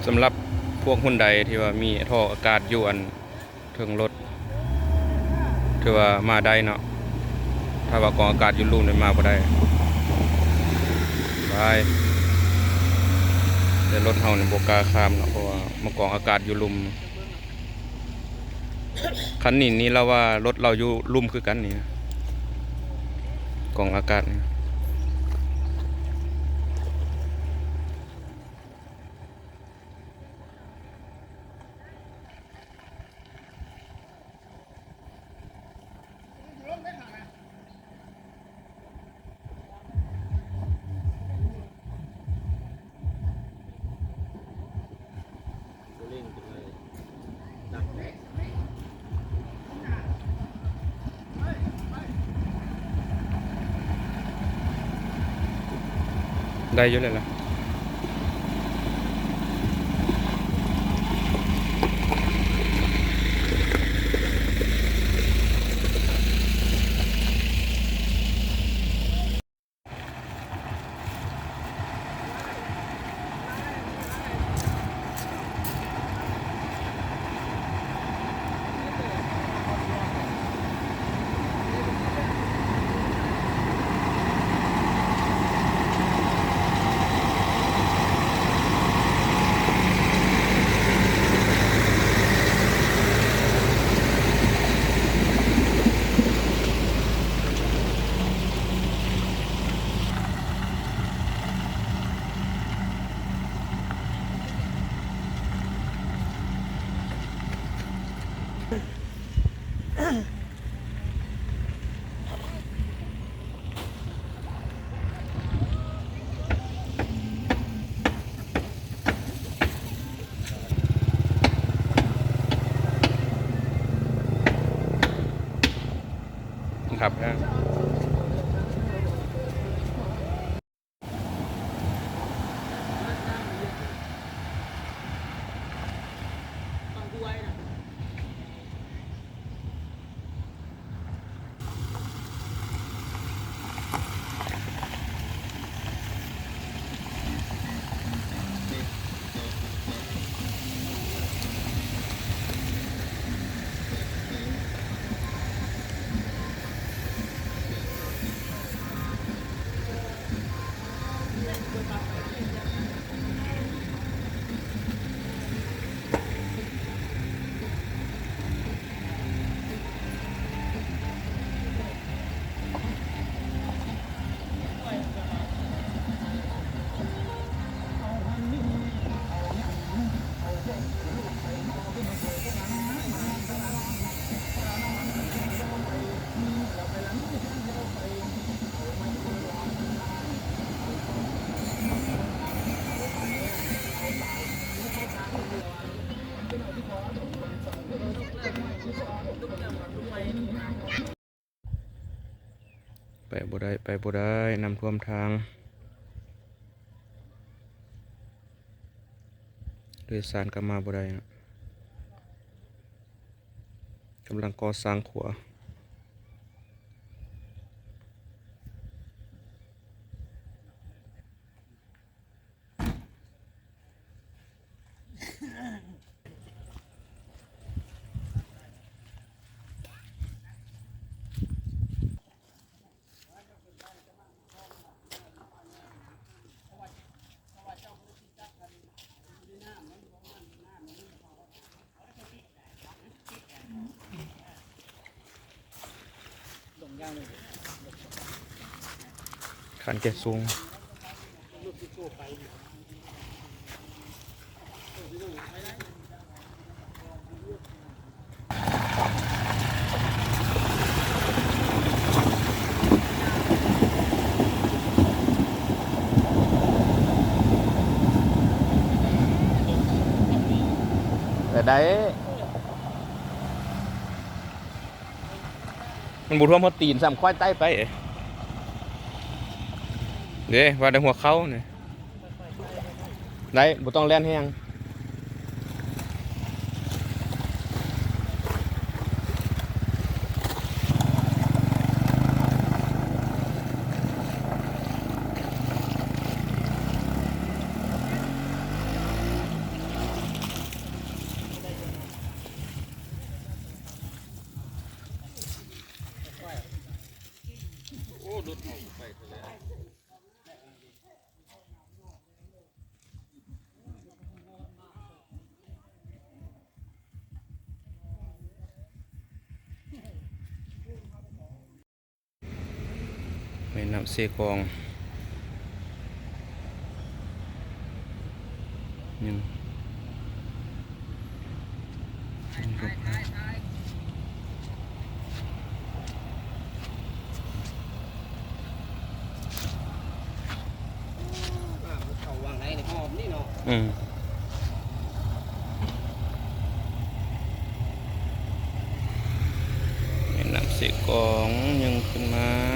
ສຳລັບພວກຮຸ່ນໃດທີ່ວ່າມີທໍ່ອາກາດຢູ່ອັນເທິງລົດ ຖືວ່າມາໄດ້ເນາະ, ຖ້າວ່າກອງອາກາດຢູ່ລຸ່ມນີ້ມາບໍ່ໄດ້. ໄປ ແຕ່ລົດເຮົານີ້ບໍ່ກ້າຂ້າມເນາະ ເພາະວ່າມາກອງອາກາດຢູ່ລຸ່ມ. ຄັນນີ້ນີ້ລາວວ່າລົດລາວຢູ່ລຸ່ມຄືກັນນີ້ນະ ກອງອາກາດນີ້. ໄດ້ຢູ່ແລ້ວລະ. ຄັບ ໄປບໍ່ໄດ້ ໄປບໍ່ໄດ້ ນ້ຳຖ້ວມທາງ ໂດຍສານກໍມາບໍ່ໄດ້ນະ ກຳລັງກໍ່ສ້າງຂົວ. ຄັນແກ່ສູງ. ໄດ້ ມັນບໍ່ຖ້ວມຮອດຕີນຊ້ຳ ຂ້ອຍໄຕ່ໄປ ເດ້ ວ່າແຕ່ຫົວເຂົ່ານີ້ ໄດ້ ບໍ່ຕ້ອງແລ່ນແຮງ. ໄ ນ້ຳເຊກອງ ຍັງ ນ້ຳມັນເຂົ້າວັງໄດ໋ນີ້ ຫອມນີ້ເນາະ. ອືມ ແມ່ນ້ຳເຊກອງຍັງຂຶ້ນມາ